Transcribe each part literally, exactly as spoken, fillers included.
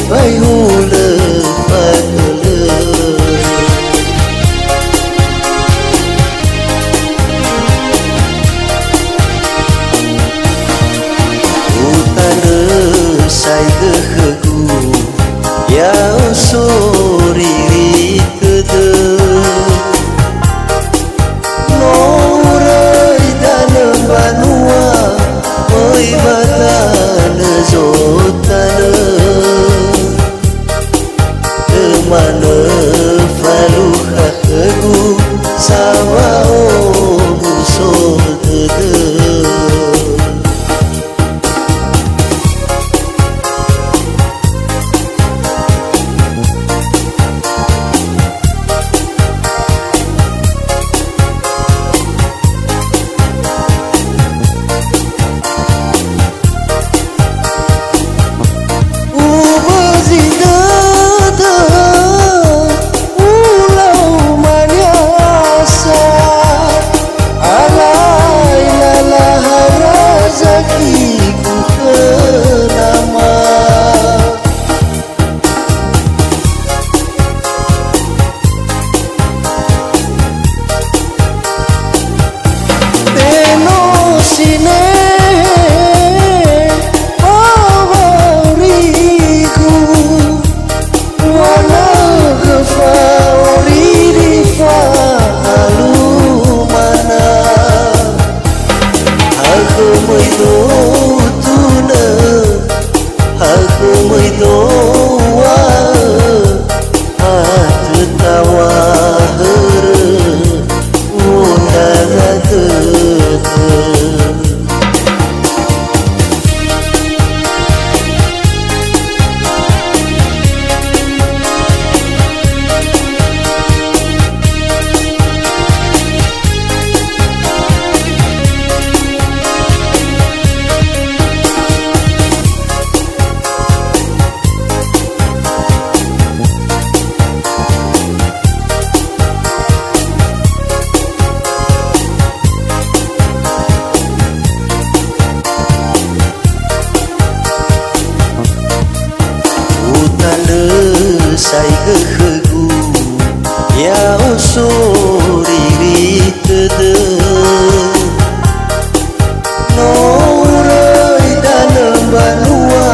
Bai hulö fa'ölö. Utanö saigö khögu, ya'o soriri tödö. No uröi danö mbanua, möi ba danö zotanö. Lö manö falukha khögu, sawa'o muso dödö. Ubözi dödö, ulau maniasa, alai lala harazakigu khö nama. Te no sinehe ba wa'aurigu, wanögö fa'auriri fa'alumana. Hakhö möi dotunö, hakhö möi doa, atö taŵa hörö, wondrara dödö. Utanö saigö khögu, ya'o soriri tödö. No uröi danö mbanua,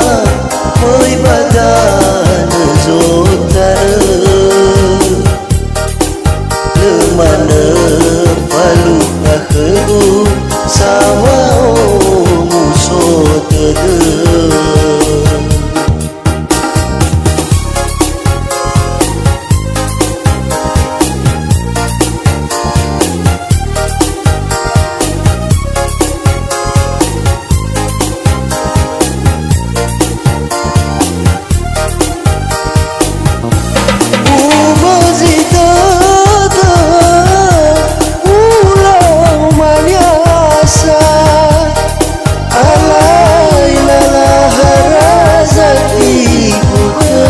möi ba danö zotanö. Lö manö falukha khögu, sawa'o muso dödö. Ubözi dödö, ulau maniasa, alai lala harazakigu khö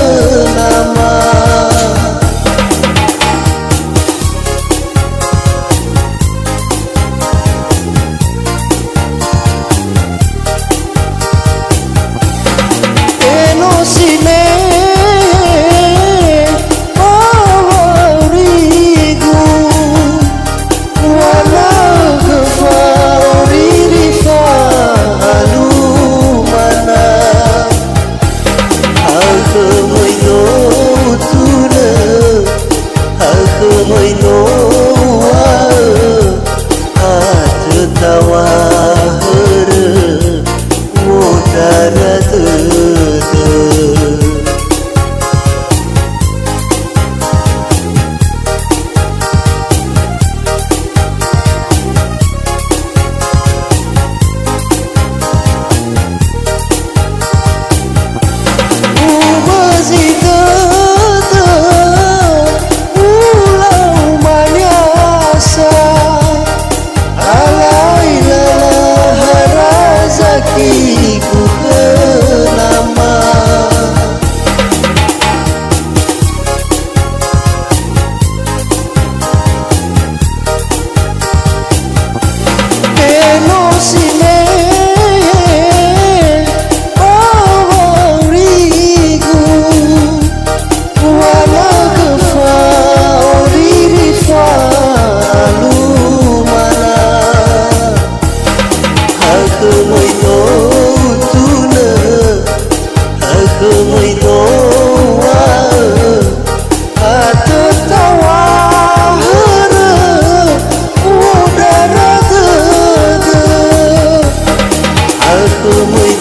nama. Te no sinehe ba wa'aurigu, wanögö fa'auriri fa'alumana. Hakhö möi dotunö, hakhö möi doa, atö taŵa hörö, wondrara dödö. Ubözi dödö, ulau maniasa, alai lala harazakigu khö nama. Möi doa, atö taŵa hörö, modara dödö. Atö möi